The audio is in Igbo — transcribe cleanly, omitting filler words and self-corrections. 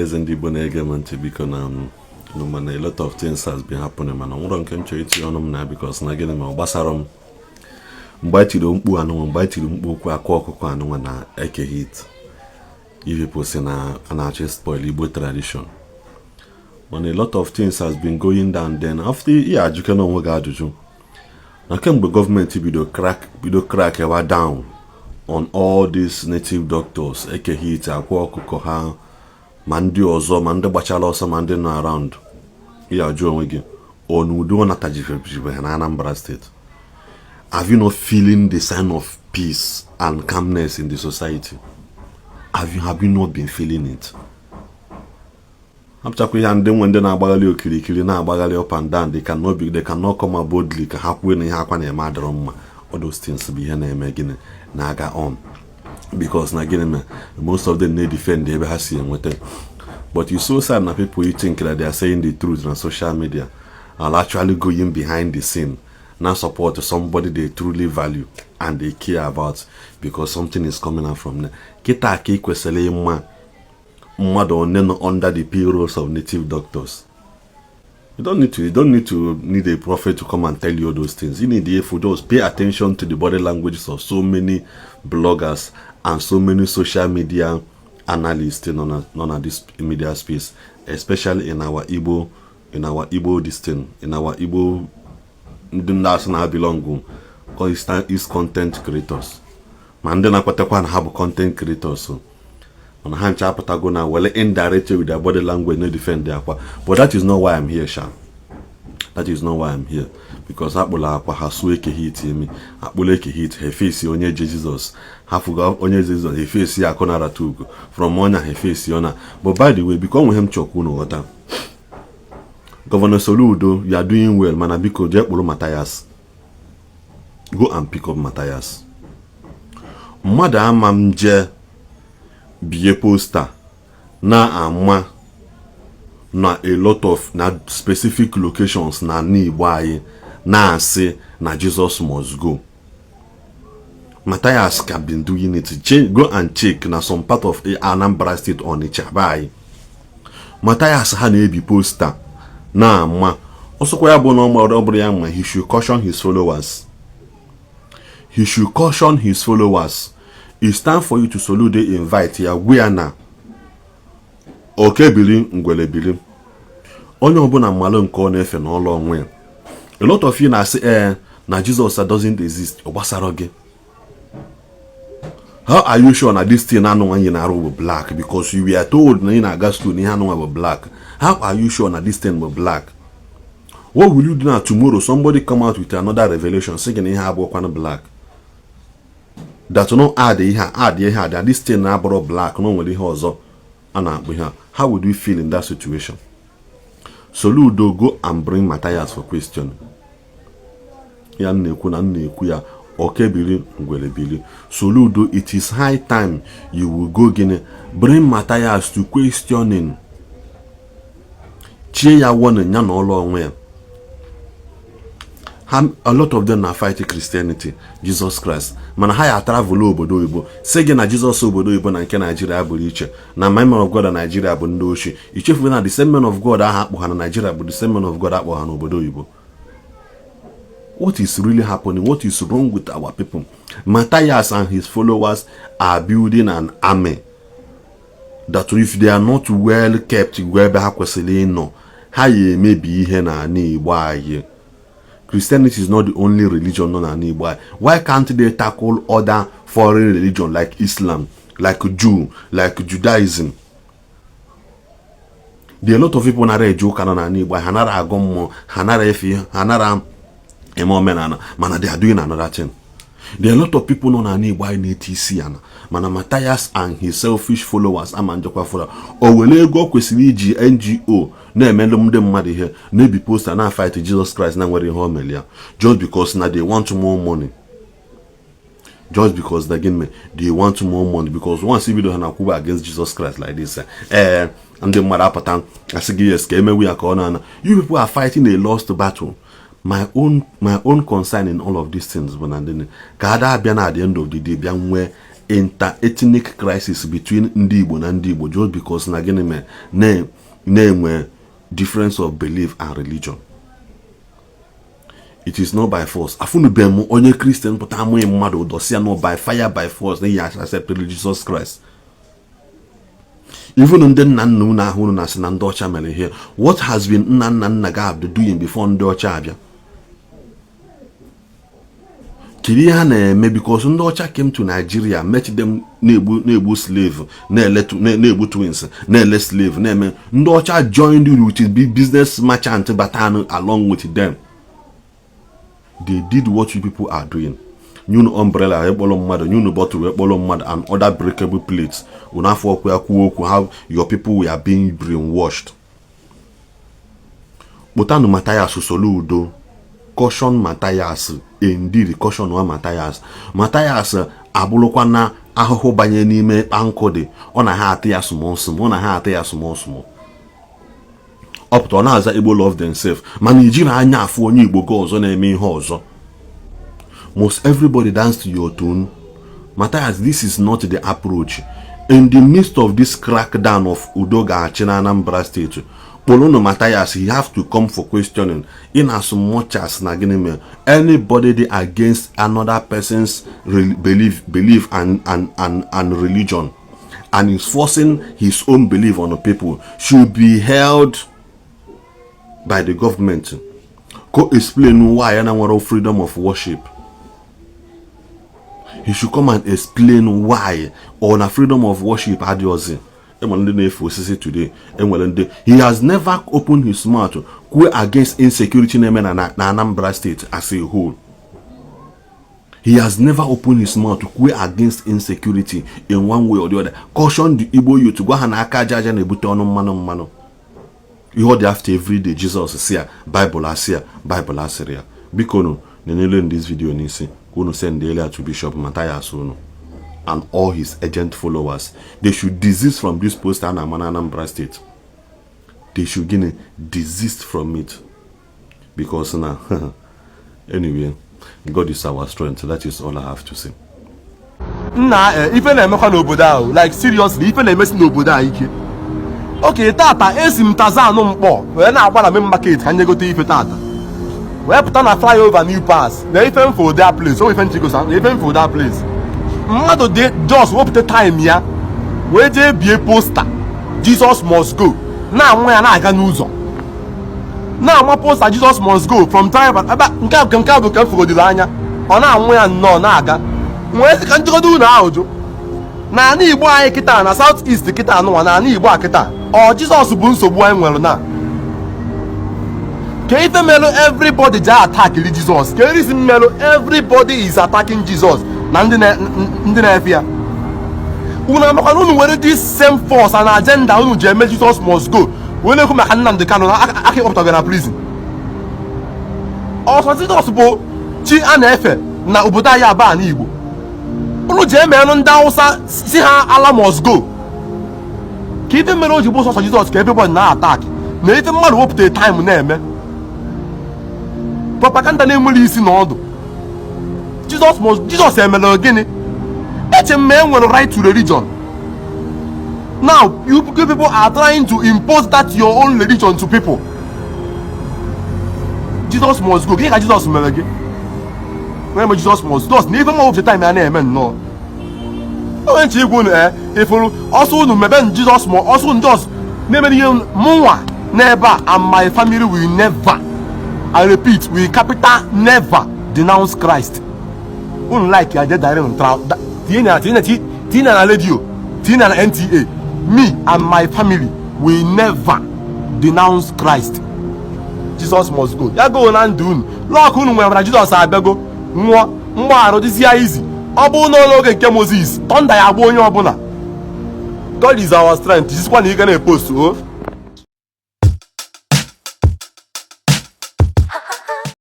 Ọhaneze ndị Igbo na-ege m ntị, biko, na m mana a lot of things has been happening, mana nwụrọ nke m chọrọ itinye ọnụ m na, because na gịnị ma ọ gbasara m. Mgbe anyị tiri mkpu anụnwa, mgbe anyị tiri mkpu okwu Akwa Ọkụkọ anụnwa na Eke Hit, you people si na a na-achọ spoil Igbo tradition. Mana a lot of things has been going down. Then after ihe, ajụke na onwe gị ajụjụ na kemgbe gọọmenti bido crack ewa down on all these native doctors, Eke Hit, Akwa Ọkụkọ ha, ma ndị ọzọ, ma ndị gbachara ọsọ, ma ndị nọ around, ihe ajụ onwe gị, ọ n'udo ọ natajibe ha na Anambra State? Have you not feeling the sign of peace and calmness in the society? Have you not been feeling it? Hapụchakwa ihe ndị nwe, ndị na-agbagharị okirikiri, na-agbagharị up and down, they cannot come out boldly ka ha kwuo na ihe akwa na-eme adịrọ mma. All those things bụ ihe na-eme gịnị na-aga on, because na gịnị mere most of them na-defend ebe ha si enweta. But it's so sad na people you think that they are saying the truth na social media are actually going behind the scene na support somebody they truly value and they care about, because something is coming out from there. Kịta ka ị kwesịrị ịma mmadụ one nọ under the payrolls of native doctors. You don't need to need a prophet to come and tell you all those things. You need to just pay attention to the body languages of so many bloggers and so many social media analysts nọ na this media space, especially in our Igbo this thing, in our Igbo ndị na-asị na ha belong is content creators, ma ndị na-akwatakwa na ha bụ content creators, mana ha ncha apụtago na wele indirect with their body language no defend Akwa. But that is not why I'm here sha. That is not why I'm here, because akpụla Akwa, ha suo Eke Hit imi. Akpụla Eke Hit, ha efesi Onye Je Jizọs. Ha fụga Onye Je Jizọs, ha efesi Akụ Narata Ugo from ọnya, ha efesi ọna. But by the way, biko, onwe m chọkwu unu ghọta, Governor Soludo, you are doing well, mana biko, jee kpụrụ Matthias. Go and pick up Matthias. Mmadụ ama m jee bie poster na-ama na a lot of na specific locations na Igbo anyị na-asị na Jesus must go. Matthias can been doing it. Go and check na some part of Anambra State, Onitsha be anyị, Matthias ha na-ebi poster na-ama. Ọsọkwa ya bụ na ọ bụrụ ya ma, he should caution his followers. He should caution his followers. It's time for you to Soludo invite ya, gwa ya na okebiri ngwere biri, onye ọbụla mmalụ nke ọ na-efe n'ọlụ onwe ya. A lot of you na-asị ee na Jesus doesn't exist. Ọ gbasara gị? How are you sure na this thing anụnwa anyị na-arụ bụ black? Because you were told na ị na-aga school na ihe anụnwa bụ black. How are you sure na this thing bụ black? What will you do now? Tomorrow somebody come out with another revelation, sị gị na ihe abụọkwanụ black, that no add ihe a, add ihe a, that this thing na-abụrụ black, na o nwere ihe ọzọ a na-akpụ ihe a. How would you feel in that situation? Soludo, go and bring Matthias for question. Ya m na-ekwu na m na-ekwu ya, okebiri ngwere bili. Soludo, it is high time you will go gịnị, bring Matthias to questioning. Chie ya warning ya na ọlụ onwe ya ha. A lot of them na fight Christianity, Jesus Christ, mana ha ya travel obodo oyibo, sị gị na Jesus obodo oyibo na nke Naijiria bụrụ iche, na men of God na Naijiria bụ ndị ochie. Ichefu na the same men of God ahụ akpọ ha na Naijiria bụ the same men of God akpọ ha n'obodo oyibo. What is really happening? What is wrong with our people? Matthias and his followers are building an army that if they are not well kept ebe ha kwesịrị ịnọ, ha ya emebi ihe n'ala Igbo anyị. Christianity is not the only religion nọ n'ala Igbo anyị. Why can't they tackle other foreign religion like Islam, like Jew, like Judaism? There are a lot of people nara eje ụka nọ n'ala Igbo. Ha nara agụ mmụọ, ha nara efe ihe, ha nara eme omenala, mana they are doing another thing. There are a lot of people nọ n'ala Igbo anyị na-eti isi ana, mana Matthias and his selfish followers ama njekwa follow. O were ego ọ kwesịrị iji NGO na-emelụ ndị mmadụ ihe, na-ebi poster na fight Jesus Christ na nwere ihe o mere ya, just because na they want more money, just because na gịnị, they want more money. Because once ibido ha na-akwụba against Jesus Christ like this, ee, ndị mmadụ apụta asị gị yes, ka emewu ya ka ọ na-ana. You people are fighting a lost battle. My own concern in all of these things bụ na ndị ka ada abịa na at the end of the day bịa nwee Inter-ethnic crisis between ndị Igbo na ndị Igbo, just because na gịnị mere na-enwe difference of belief and religion. It is not by force. Afụnube m onye Christian pụta amụghị mmadụ ụdọsi ya no by fire, by force na ya accept Jesus Christ. Even ndị nna nna unu ahụ unu na-asị na ndị ọcha mere ihe, what has been nna nna nna gị have doing before ndị ọcha abịa? Kedu ihe ha na-eme? Because ndị ọcha came to Nigeria, met them na-egbu slave, na-egbu twins, na-ele slave, na-eme. Ndị ọcha joined with business merchant batanụ along with them. They did what you people are doing. Nye unu umbrella ekpọrọ mmadụ, nye unu bottle ekpọrọ mmadụ and other breakable plates. Unu afọ ọkụ ya kwuo okwu. How your people were being brainwashed. Kpụtanụ Mathias Soludo, caution Mathias, indeed caution wa Mathias. Mathias abụrụkwa na ahụhụ banye n'ime ịkpa nkụ dị, ọ na ha atụ ya small small, ọ na ha atụ ya small small. Ọ pụta, ọ na-aza Igbo love themselves, mana ijiri anya afụ onye Igbo gị ọzọ na-eme ihe ọzọ. Must everybody dance to your tune? Matthias, this is not the approach. In the midst of this crackdown of Udo Ga-achị na Anambra State, kpọrọnụ Matthias. He have to come for questioning, in as much as na gịnị mere anybody dey against another person's belief and religion and is forcing his own belief on the people should be held by the government. Go explain why ya na nwere freedom of worship. He should come and explain why or na freedom of worship adịghịzi. Enwere ndị na-efe osisi today, enwere ndị. He has never opened his mouth kwuo against insecurity na-eme na Anambra State as a whole. He has never opened his mouth kwuo against insecurity in one way or the other, caution the Igbo youth, gwa ha na aka aja aja na-ebute ọnụ mmanụ mmanụ. Ihe ọ dị after everyday, Jesus si ya, Bible asị ya, Bible asịrị ya. Biko nụ, nenele this video n'isi ka unu send elia to Bishop Mathias unu and all his agent followers. They should desist from this post a na-ama na Anambra State. They should gịnị? Desist from it, because na anyway, God is our strength. That is all I have to say. Nna, ife na-emekwa n'obodo ahụ, like seriously, ife na-emesi n'obodo a ike. Oke tata, esi m Tazan Mkpọ wee na-agba na main market ka nyegote ife tata, wee pụta na flyover New Pass na ife mfo that place o ife nchigosa na ife mfo that place. Mmadụ dị just wepụta time ya wee jee bie poster "Jesus must go", na-anwụ ya na-aga n'ụzọ, na-ama poster "Jesus must go" from driver ebe nke a bụ ka m fugodiri anya. Ọ na-anwụ ya nnọọ na-aga. Nwee sị ka njikọta unu ahụ jụ n'ala Igbo anyị kịta, na South East kịta anụnwa, n'ala Igbo a kịta, ọ Jizọs bụ nsogbu anyị nwere na ka ife melụ everybody ji attackiri Jizọs, ka erisi mmelụ everybody is attacking Jesus na ndị na-efe ya. Unu amakwana unu nwere this same force and agenda unu ji eme "Jesus must go" wee na-ekwu maka Nnamdi Kanu na aka ịkpọpụtago na prison. Ọsọ Jizọs bụ chi a na-efe na obodo anyị aba na Igbo. Unu ji emenụ ndị Hausa si ha "Allah must go". Ka ife mere o ji bụ sọsọ Jizọs ka everybody na-attack na ife mmadụ wepụta time na-eme propaganda na-enwere isi na ọdụ "Jesus must". Jizọs emere gịnị? Eche m ma e nwere right to religion. Now you people are trying to impose that your own religion to people. "Jesus must go", gịnị ka Jizọs mere gị onye me "Jesus must"? Just na ife mma wepụta time ya na-eme nnọọ onye nche igwe unu ee ifuru ọsọ unu mebe Jizọs ma ọsọ unu just na-emere ihe mụnwa n'ebe a. And my family will never, I repeat, we capital never denounce Christ. Unu like ya, je dare tinye na tinye tinye na radio, tinye na NTA. Me and my family will never denounce Christ. "Jesus must go", ya go na ndụ unu. Lọkụ unu nwere na Jizọs abịago nwụọ mgbagharụ dịzie izi. Ọ bụrụ na n'oge nke Moses, thunder ya agba onye ọbụla. God is our strength. Jisikwa na ị ga na-epost o.